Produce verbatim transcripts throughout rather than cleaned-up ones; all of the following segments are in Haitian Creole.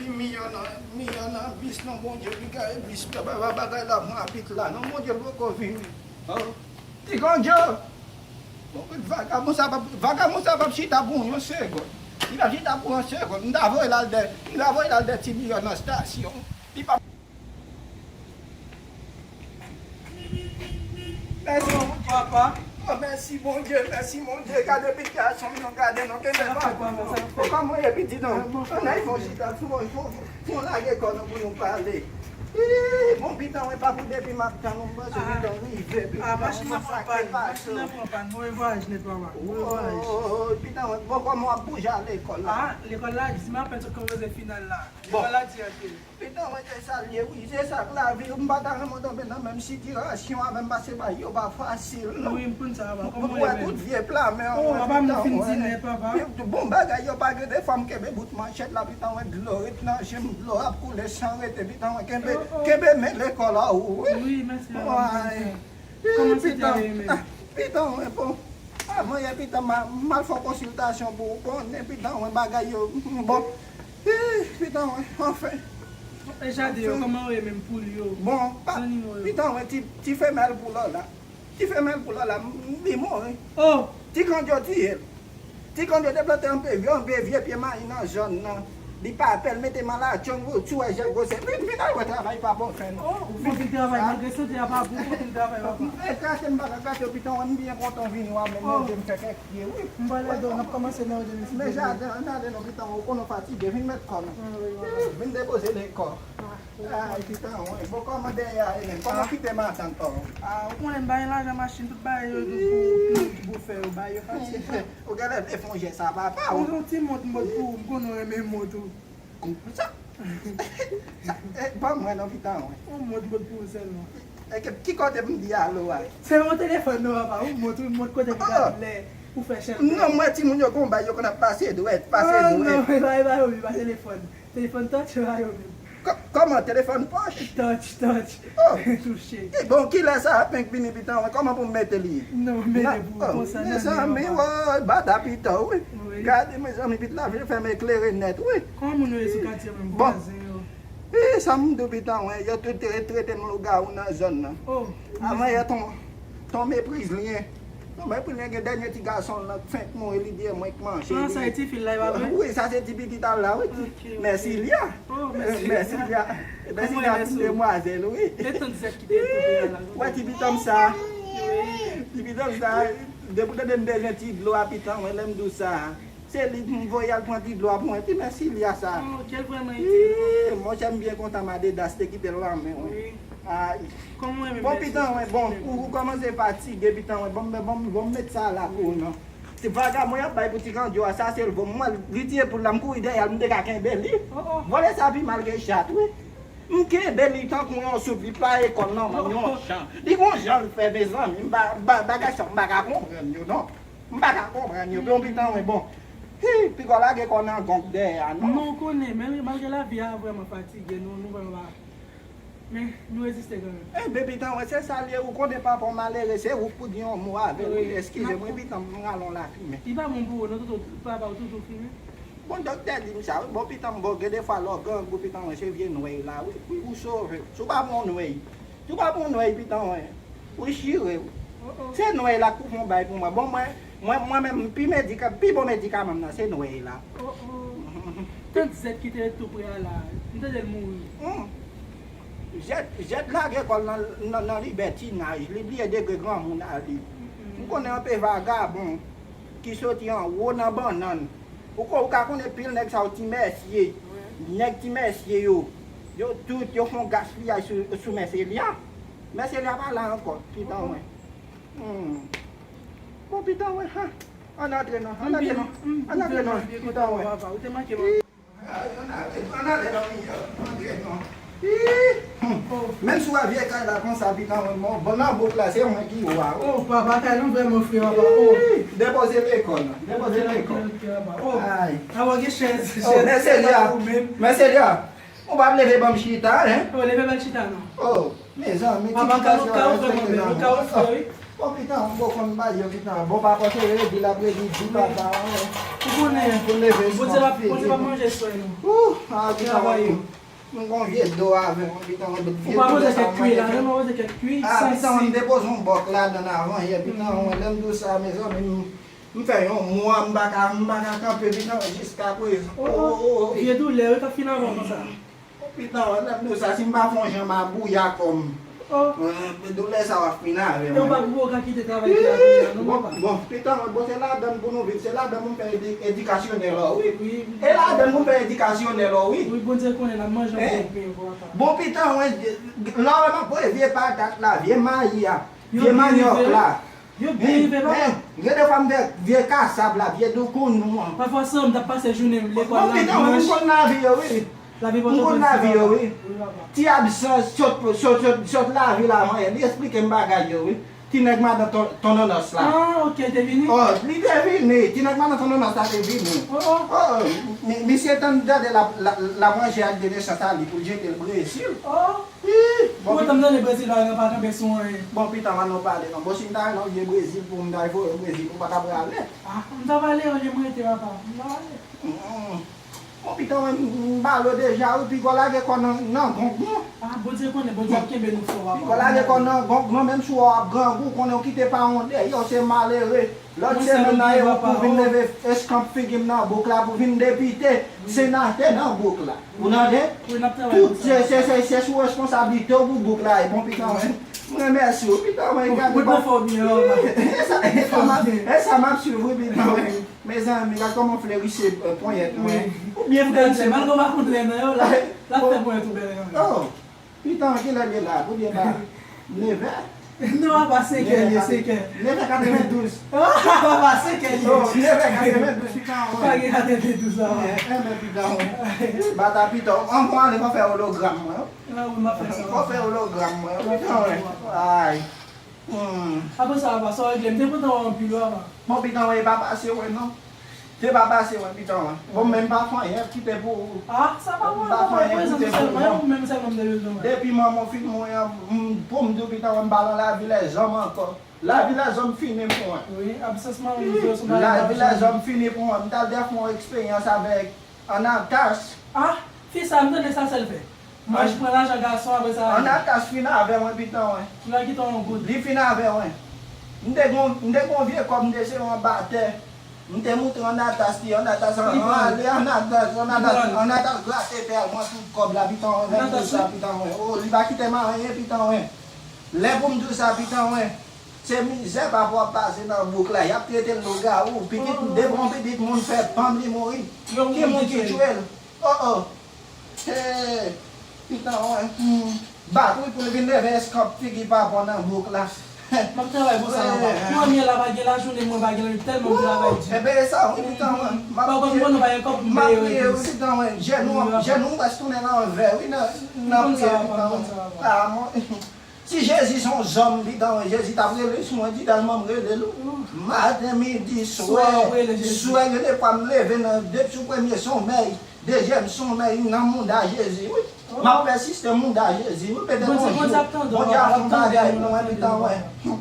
Miyò nan, miyò nan bis non, Bondye, li gaye bis, ba, ba, ba, bagay la pran apit la non, Bondye, l poko vini. Oh, Ti Kandjo! Vagabon sa p ap, vagabon sa p ap chita pou yon segonn. Li p ap chita pou yon segonn. M ta voye l al dè, m ta voye l al dè Ti Miyò nan estasyon. Li p ap Mèsi, Bondye. Papa. Oh, mèsi, Bondye. Mèsi, Bondye. Gade pitit gason m non, gade non. Kenbe papa. Kòman w ye, pitit non? Ann al fè yon chita, fè yon, fè yon, fè yon lage kò nou pou nou pale. Ih, bon, pitit mwen, pa pou depi m ap tann ou, m panse pitit mwen rive, pitit mwen, sa k te pase. Machin nan pran pàn, machin nan pran pàn. Mwen vwayaj nèt, papa. Mwen vwayaj. Oh, pitit mwen, bon, kòman w ap bouje al lekòl la? Ah, lekòl la di, m apèn sot kòmanse final la. Bon. Lekòl la di antre. Pitit mwen, se sa l ye wi, se sa k lavi, m pa ta renmen w tonbe nan menm sitirasyon avè m, paske bagay yo pa fasil non. Wi, m konn sa, papa. Kòman w ye menm? Ou wè tout vye pla men an. Oh, papa, m fin di nèt, papa. Bon, bagay yo pa gen de fwa m kenbe bout manchèt la, pitit mwen, dlo ret nan je m, dlo ap koule san rete, pitit mwen, kenbe, kenbe men lekòl la ou wi. Wi, mèsi, papa. Ih, pitit mwen, ah, pitit mwen, bon. Ah, mwen, pitit mwen, m al fè yon konsiltasyon pou ou konnen, pitit mwen, bagay yo, bon. Ih, pitit mwen, anfen. E Jade yo, kòman yo ye menm, poul yo? Bon, pa, pitit mwen, ti, ti femèl poul la. Ti femèl poul la, li mouri. Oh! Ti Kandjo tiye l. Ti Kandjo te plante anpe vye, anpe vye pye mayi nan zòn nan. Li pa pè l, mete malatchong, ou ti wè jèl gwosè. Vin, vin al wè travay pa bon fè non. Oh, ou fè anpil travay, malgre sante a pa bon, ou fè anpil travay, papa. E krache m pa ka krache, pitit mwen, m byen kontan w vini, w ap menm ede m fè kèk pye wi. M pral ede w, n ap kòmanse nan ede mesye. Men jaden an, ann ale non, pitit mwen, ou konnen w fatige, vin met kò nou. Vin depoze lekò. Ay, pitit mwen, bon, kòman dèyè a ye menm? Kòman kite matant pa w? Ah, ou konnen m pa gen lajan machin, tout bagay yo tou pou, pou, pou fè yo, bagay yo fasil. Ou genlè vle fè yon jès a papa w. Yon ti mont m pot pou ou, m konnen w renmen mont ou. Sa, sa, eh, ban mwen non, pitit mwen. Yon mont m pot pou ou sèlman. E ki, ki kote m di alo a? Se yon telefòn non, papa, yon mont, yon mont kote m gad lè ou fè chèn. Non, mwen timoun yo gon bagay yo konn ap pase dwèt, pase dwèt. Non, non, e pa, e pa yo menm, pa telefòn. Telefòn touch yo a yo menm. Kò-, kòman, telefòn pòch? Touch, touch. Oh. Touche. E bon, kilè sa ap vini pitit mwen? Kòman pou m mete li? Non, mete pou ou konsa nan men an. Mezanmi, woy, bata pito, wi. Wi. Gade, mezanmi, pitit la vin fè m eklere nèt, wi. Kòman moun yo ye sou katye menm, vwazen yo? E sa m di w, pitit mwen, yo tout te trete m lougawou nan zòn nan. Oh. Avan yè, ton, ton Mepriz Lyen. Ton Mepriz Lyen gen dènye ti gason l lan k fenk mouri, li di e mwen k manje li. Ah, sa e ti fi l la, e pa vre? Wi, sa se ti pitit a l la, wi. Ok, ok. Mèsilya. Oh, Mèsilya. Mèsilya. Mèsilya, ti demwazèl, wi. E tant Zèt ki te twouve a la. Wè ti pitit sa. Wi. Ti pitit sa, depi w tande m bezwen ti dlo a, pitit mwen, lè m di w sa. Se li pou m voye al pran ti dlo a pou mwen, ti Mèsilya sa. Oh, kè l vrèman itil. Ih, monchè, m byen kontan Madedas te kite l nan men mwen. Wi. Ay. Kòman w renmen Mèsilya? Bon, pitit mwen, bon, ou, ou kòmanse fatige, pitit mwen, bon, bon, bon, bon, met sa la pou ou non. Se vagabon y ap bay pou ti Kandjo a, sa se l vo. Mwen, li tiye poul la, m kouri dèyè l, m te ka kenbe li. Oh, oh. Vòlè sa pi mal ke chat, wi. M kenbe li tankou yon sout, li pa ekòl nan, yon jan. Li gon jan l fè, mezanmi, m pa, ba-, bagay sa, m pa ka konprann yo, non. M pa ka konprann yo. Bon, pitit mwen, bon. Hi, piga w lage kò w nan gong dèyè a, non. Non, ou konnen, men malgre lavi a vrèman fatige, nou, nou vrèman pa. Men, nou reziste kanmenm. Enben, pitit mwen, se sa l ye, ou konnen papa w malere, se ou k pou di yon mo avè l, wi, eskize mwen, pitit mwen, m rale yon lafimen. Li pa bon pou ou, non, toto, papa w toujou fimen. Bon, doktè di m sa, wi, bon, pitit mwen, bon, gen de fwa lè w grangou, pitit mwen, se vye nwèy la, wi, pou w sove w. Si w pa pran nwèy, si w pa pran nwèy, pitit mwen, Ou chire, wi. Oh, oh. Se nwèy la k pou fè yon bay pou mwen. Bon, mwen, mwen, mwen menm, pi medika-, pi bon medikaman m nan, se nwèy la. Oh, oh. Tant Zèt ki te ret tou pre a la, m tande l mouri. Hmm. Zèt, Zèt lage kò l nan, nan, nan libètinaj, li bliye degre granmoun a li. Mm-mm. M konnen anpe vagabon ki soti anwo nan bannann. Ou ko-, ou ka konnen pil nèg sa yo ti mèsye. Wi. Nèg ti mèsye yo. Yo tout, yo fè yon gaspiyaj sou, sou Mèselya. Mèselya pa la ankò, pitit mwen. Hmm. Bon, pitit mwen, ha. Ann antre non, ann antre non. Ann antre non, pitit mwen. Ou te manke m. Ann ale, ann ale non, antre non. Ih, hmm. Oh. Menm si w a vye kay la konsa, pitit mwen, bon, bon, nan bouk la, se mwen ki wa, wi. Oh, papa, kay nou vrèman fre, papa. Oh. Ih, depoze lekò, non. Depoze lekò. Ok, ok, papa. Oh. Ay. Awa, gen chèz, oh, chèz, Mèselya. Mèselya. Ou p ap leve ban m chita, en? Oh, leve ban m chita, non. Oh, mezanmi, ti chita sa yo respekte nan men. Papa, ka ou fè mwen, ka ou fè, wi. Bon, pitan, bon, konn bagay yo, pitan. Bon, papa, se redi l ap redi, di papa, wi. Ou konnen, pou leve, Bondye pa, Bondye pa manje swen nou. Ou, a, pitan, travay yo. M gon vye do avè mwen, pitan, mwen, vye do sa mwen te fè. Ou pa poze kèk kwi la, non, poze kèk kwi, a, pitan, mwen, m te poze yon bòk ladann avan yè, pitan, mwen, lè m di w sa, mezanmi, m, m fè yon mwa, m pa ka, m pa ka kanpe, pitan, jiska prezan. O, o, o, o, vye doulè, wi, k ap fin avè w konsa. O, pitan, lè m di w sa, si m pa fè yon jan m abouya kò m, doulè sa w ap fin avè mwen. E w pa, ou pa ka kite travay ki la, non, papa. Bon, pitan, bon, se ladann pou nou viv, se ladann pou m fè edi-, edikasyonè la, wi. Wi, wi. E ladann pou m fè edikasyonè la, wi. Wi, Bondye konnen, n ap manje yon bon pen, papa. Bon, pitan, wi, la, w ap wè vye patat la, vye mayi a, vye manyòk la. Yo byen rive, papa. Gen de fwa m fè vye kasab la, vye doukoun nou an. Pafwa, san m t ap pase jounen m lekòl la, dimanch. Bon, pitan, m konn lavi yo, wi. Lavi Pòtoprens, wi, papa. M konn lavi yo, wi. Ti absans, sot, sot, sot, sot lavi la, mwen, li esplike m bagay yo, wi. Ti nèg madan Ton-, Tonnonòs la. Ah, ok, te vini? Oh, li te vini. Ti nèg madan Tonnonòs la te vini. Oh, oh. Oh, oh. Mi-, misye tann gade la, la, la manje ak de nesans a li pou l jete l Brezil. Oh. Ih, bon, pou otan m tande Brezil pa, pa kanpe sou anyen. Bon, pitan, ann nou pale non. Bon, si m ta renmen w vye Brezil pou m ta voye w Brezil, ou pa ta prale. Ah, m ta prale olye m rete, papa. M ta prale. Mm. Bon, pitan, mwen, m, m pale w deja, wi, piga w lage kò nan, nan gong non. Ah, Bondye konnen, Bondye ap kenbe nou fò, papa. Piga w lage kò nan gong non, menm si w ap grangou, konnen w kite paran w deyò, se malere. Lòt semèn nan, e ou pou vin leve eskanp figi m nan bouk la, pou vin depite, senatè nan bouk la. Ou tande? Wi, n ap travay pou sa. Tout se, se, se, se sou responsablite w pou bouk la, e bon, pitan, mwen. M remèsye w, pitan, mwen, gade. Ou pran fò byen, papa. E sa, e sa m ap, e sa m ap swiv, wi, pitan, mwen. Mezanmi, gad kòman w flerise, eh, ponyèt mwen. Wi. Ou byen flerise. Malgre w pa konn lè nan yo, la, l ap fè ponyèt ou bèl kanmenm. Oh. Pitan, kilè l ye la? Pou l ye la? Nevè? Non, papa, senkè l ye, senkè. Nevè katrevendouz. Papa, senkè l ye. Oh, nevè katrevendouz, pitan, wi. Pa gen katrevendouz la, papa. Eh, eh, men pitan, wi. Bata pitan. An, mwen ale, mwen fè ologram mwen. Ah, wi, m ap fè sa. Mwen fè ologram mwen, pitan, wi. Ay. Hmm. Apre sa, papa, sa w regle? M te kontan wè w anpil, wi, papa. Bon, pitan, wi, e pa pase, wi, non. Te pa pase, mwen, pitan, mwen. Bon, men m pa fè anyen, kite pou ou. Ah, sa pa mwen, papa, prezan sèlman, e ou menm sèlman m te bezwen wè. Depi manman w fin mouri an, m, pou m di w, pitan, mwen, m pa nan lavi lèzòm ankò. Lavi lèzòm fini pou mwen. Wi, absans manman m fè yon bagay. Lavi lèzòm fini pou mwen. M t al te fè yon eksperyans avèk Anatas. Ah, fi sa, m tande sa sèl fè. Manje pran lajan gason, apre sa. Anatas fin avè mwen, pitan, mwen. Li al kite w yon goud. Li fin avè mwen. M te gon, m te gon vye kòb, m te se yon batè. M te moutre Anatas li, Anatas an, ale, Anatas, Anatas, Anatas grate tèlman tout kòb la, pitan, mwen, lè m di w sa, pitan, mwen. Oh, li pa kite m anyen, pitan, mwen. Lè pou m di w sa, pitan, mwen. Se mizè papa w ap pase nan bouk la. Y ap trete l lougawou. Pitit, depi yon pitit moun fè panm, li mouri. Ki moun ki tchwe l? Oh, oh. Hey, pitan, wi. Hmm. Bat wi pou l vin leve eskanp figi papa w nan bouk la. M ap travay pou sa, papa. Premye la pa gen lajounen, mwen pa gen lajounen, tèlman m travay di. Enben, e sa, wi, pitan, wi. M ap priye, m ap priye, wi, pitan, wi. Jenou, jenou m prèske tounen nan vè, wi, nan, nan priye, pitan, wi. Ah, mwen. Si Jezi se yon zòm, pitan, mwen, Jezi t ap rele sou mwen, di tèlman m rele l, wi. Maten, midi, swè, swè, gen de fwa m leve nan, depi sou premye somèy, dezyèm somèy, nan mouda Jezi, wi. M ap pèsiste mouda Jezi, wi. Petèt yon jou, Bondye ap fè yon bagay pou mwen, pitan, mwen.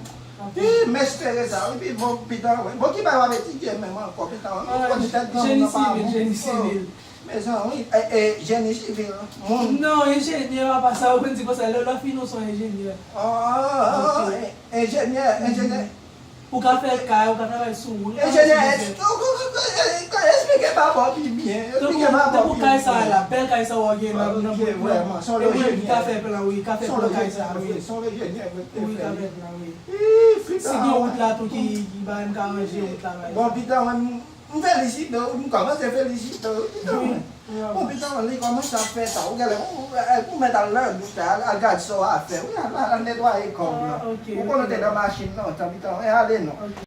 Ih, m espere sa, wi, pi bon, pitan, mwen. Bon, ki bagay w ap etidye menm ankò, pitan, mwen? M konn tèt granmoun nan pa bon. Jeni sivil, jeni sivil. Mezanmi, e, e, jeni sivil, moun. Non, enjenyè, papa, sa ou konn di konsa, lè, lè w fin, ou se yon enjenyè. Ah, e, enjenyè, enjenyè. Ou ka fè kay, ou ka travay sou wout, ou ka fè sou wout. Enjenyè, esplike papa w pi byen, esplike papa w pi byen. Tankou kay sa a la, bèl kay sa a w gen nan, nan bouk lan. E mwen ki ka fè plan, wi, ka fè plan kay sa a, wi. Wi, ka fè plan, wi. Si gen wout la tou ki, ki bagay, m ka ranje wout la, bagay. Bon, pitan, mwen, M felisite w, m kòmanse felisite w, pitan mwen. Bon, pitan mwen, li kòmanse ap fè sa. Ou genlè, ou, ou, ou mèt al nan douch la, al, al gad sa w ap fè. Wi, al, al, al netwaye kò w lan. Ou konnen w te nan machin lontan, pitan mwen, ale non.